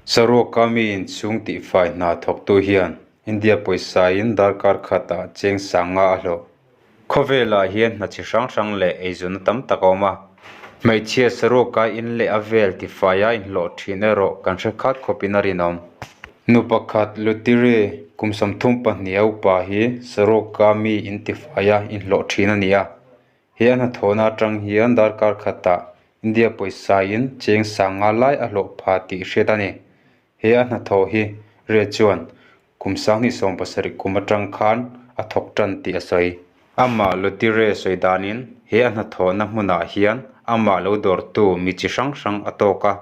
Saruaka mi inchhung tihfai hna thawktu hian India pawisa-in darkar khatah cheng sanga a hlawh. Khawvelah hian hna chi hrang hrang leh eizawnna tam tak a awm a. Hmeichhia saruaka in leh a vel tifaia inhlawh thin erawh kan hre khat khawpin a rinawm. Nu pakhat Lutire kum 32 a upa hi saruaka mi in tifaia inhlawh thin a ni a. He a hnathawhna atang hian darkar khatah India pawisa-in cheng sanga lai a hlawh pha tih hriat a ni. He a hnathawh hi Re chuan kum 2017 kum atang khan a thawk tan tih a sawi. Amah Lutire sawi danin he a hnathawhna hmunah hian amah lo dawrtu mi chi hrang hrang a tawk a.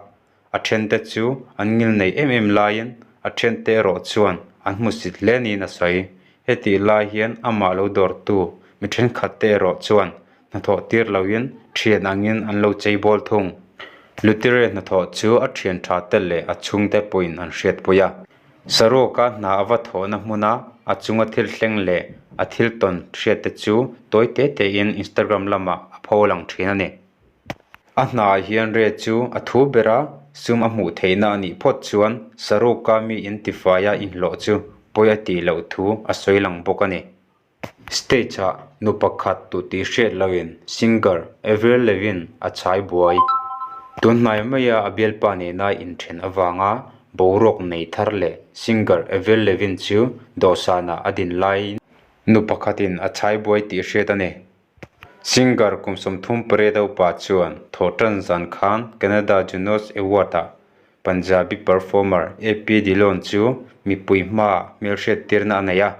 A thente chu an ngil nei em em laiin a thente erawh chuan an hmusit hle niin a sawi. Hetih lai hian amah lo dawrtu mi thenkhat te erawh chuan hnathawh tir loin thian angin an lo chei bawl thung. Lutire hnathawh chu a thian tha te leh a chhungte pawhin an hriatpui a. Saruaka hna a va thawhna hmuna a chunga thil thleng leh a thil tawn hriat te chu tawi te tein Instagram lamah a pho lang thin a ni. A hnaah hian Re chu a thu ber a, sum a hmuh theihna a nih phawt chuan Saruka mi in tifaia inhlawh chu pawi a tih loh thu a sawi lang bawk a ni. Stage-ah nu pakhat tu tih hriat loin singer Avril Lavigne a chhai buai. Tunhnai maia a bialpa nena inthen avanga boruak nei thar leh singer Avril Lavigne chu dawhsanah a din laiin nu pakhatin a chhai buai tih hriat a ni. Singer kum 38 a upa chuan thawhtan zan khan Canada Junos Award-ah Punjabi performer AP Dhillon chu mipui hmaah hmelhriat tirna a nei a.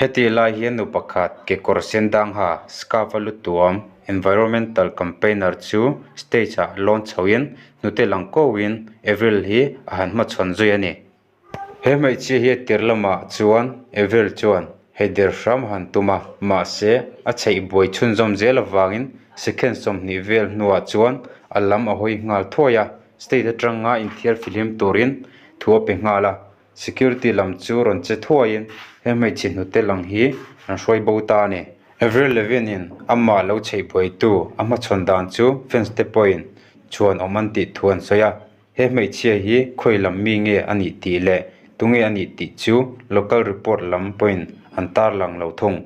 Hetih lai hian nu pakhat kekawr sen dang ha scarf a lu tuam environmental campaigner chu stage-ah lawn chhoin hnute lang kawhin Avril hi a han hmachhawn zui a ni. He hmeichhia hi a tir lamah chuan Avril chuan heider hram a han tum a, mahse a chheih buai chhunzawm zel avangin second 20 vel hnuah chuan a lam a hawi nghal thuai a, stage atanga inthiar fihlim turin thu a pe nghal a. Security lam chu rawn che thuaiin he hmeichhe hnute lang hi an hruai bo ta a ni. Avril Lavigne-in amah lo chheih buaitu a hmachhawn dan chu fans te pawhin chhuan awm an tih thu an sawi a. He hmeichhia hi khawi lam mi nge a nih tih leh tunge a nih tih chu local report lam pawhin an tarlang lo thung.